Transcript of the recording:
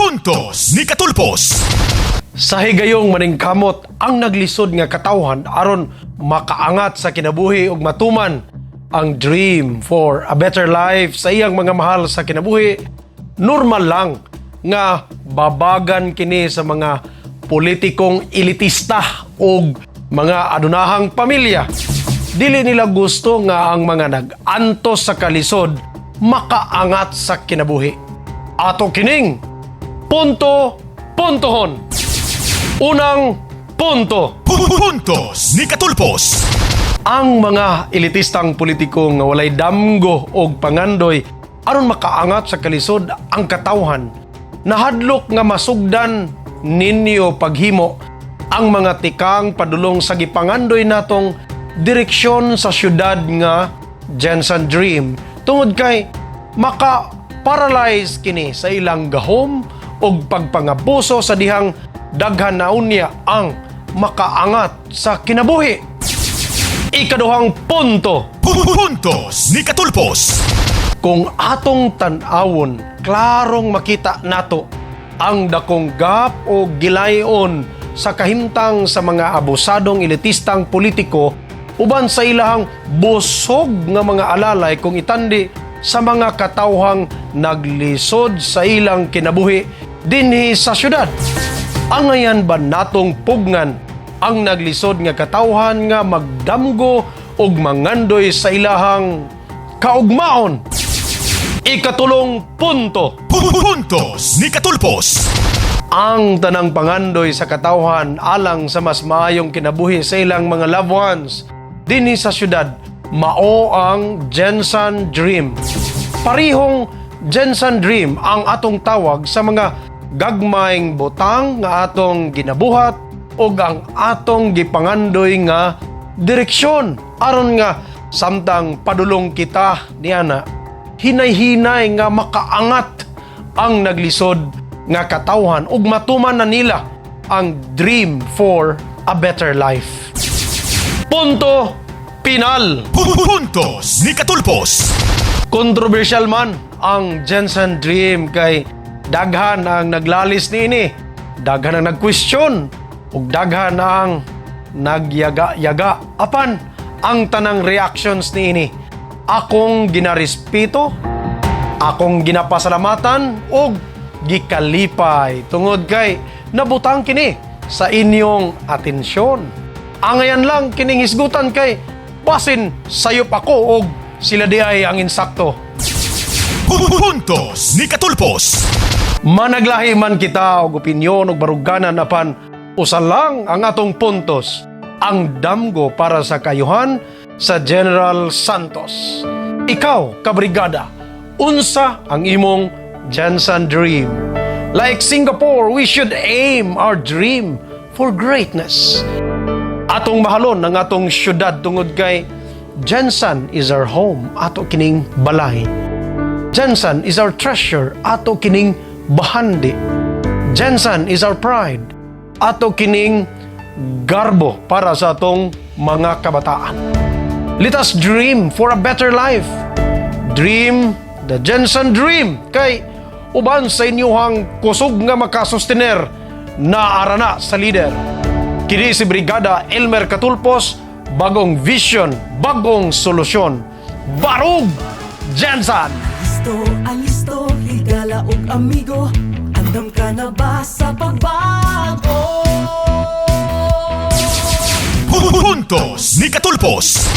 Puntos ni Katulpos. Sa higayong maningkamot ang naglisod nga katawhan aron makaangat sa kinabuhi ug matuman ang dream for a better life sa iyang mga mahal sa kinabuhi, normal lang nga babagan kini sa mga politikong elitista ug mga adunahang pamilya. Dili nila gusto nga ang mga nag-antos sa kalisod makaangat sa kinabuhi. Ato kining punto puntohon. Unang punto. Puntos ni Katulpos. Ang mga elitistang politiko nga walay damgo og pangandoy aron makaangat sa kalisod ang katawhan, nahadlok nga masugdan ninyo paghimo ang mga tikang padulong sa gipangandoy natong direksyon sa syudad nga GenSan Dream tungod kay maka paralyze kini sa ilang gahom og pagpangabuso sa dihang daghan na unya ang makaangat sa kinabuhi. Ikaduhang punto. Puntos ni Katulpos. Kung atong tan-awon, klarong makita nato ang dakong gap o gilayon sa kahimtang sa mga abusadong elitistang politiko uban sa ilahang busog nga mga alalay kung itandi sa mga katawhang naglisod sa ilang kinabuhi dinhi sa syudad. Angayan ba natong pugngan ang naglisod nga katawhan nga magdamgo og mangandoy sa ilahang kaugmaon? Ikatulong punto. Puntos ni Katulpos. Ang tanang pangandoy sa katawhan alang sa mas maayong kinabuhi sa ilang mga loved ones dinhi sa syudad mao ang GenSan Dream. Parihong GenSan Dream ang atong tawag sa mga gagmayng butang nga atong ginabuhat ug ang atong gipangandoy nga direksyon aron nga samtang padulong kita niana, hinay-hinay nga makaangat ang naglisod nga katawhan ug matuman na nila ang dream for a better life. Punto final. Puntos ni Katulpos. Controversial man ang GenSan Dream kay daghan ang naglalis niini, daghan ang nagkwestiyon ug daghan ang nagyaga-yaga. Apan ang tanang reactions niini, akong ginarespeto, akong ginapasalamatan ug gikalipay tungod kay nabutang kini sa inyong atensyon. Angayan lang kining hisgutan kay basin sayop ako og sila di ay ang insakto. Puntos ni Katulpos. Managlahi man kita og opinyon og baruganan, apan usa lang ang atong puntos, ang damgo para sa kayuhan sa General Santos. Ikaw, kabrigada, unsa ang imong GenSan Dream? Like Singapore, we should aim our dream for greatness. Atong mahalon ang atong syudad tungod kay GenSan is our home, ato kining balay. GenSan is our treasure, ato kining bahandi. GenSan is our pride, ato kining garbo para sa atong mga kabataan. Let us dream for a better life. Dream the GenSan Dream kay uban sa inyuhang kusog nga makasustener naara na sa leader. Kini si Brigada Elmer Katulpos, bagong vision, bagong solusyon. Barug GenSan! Listo, alisto, higala og amigo. Andam ka na ba sa pagbago? Puntos ni Katulpos.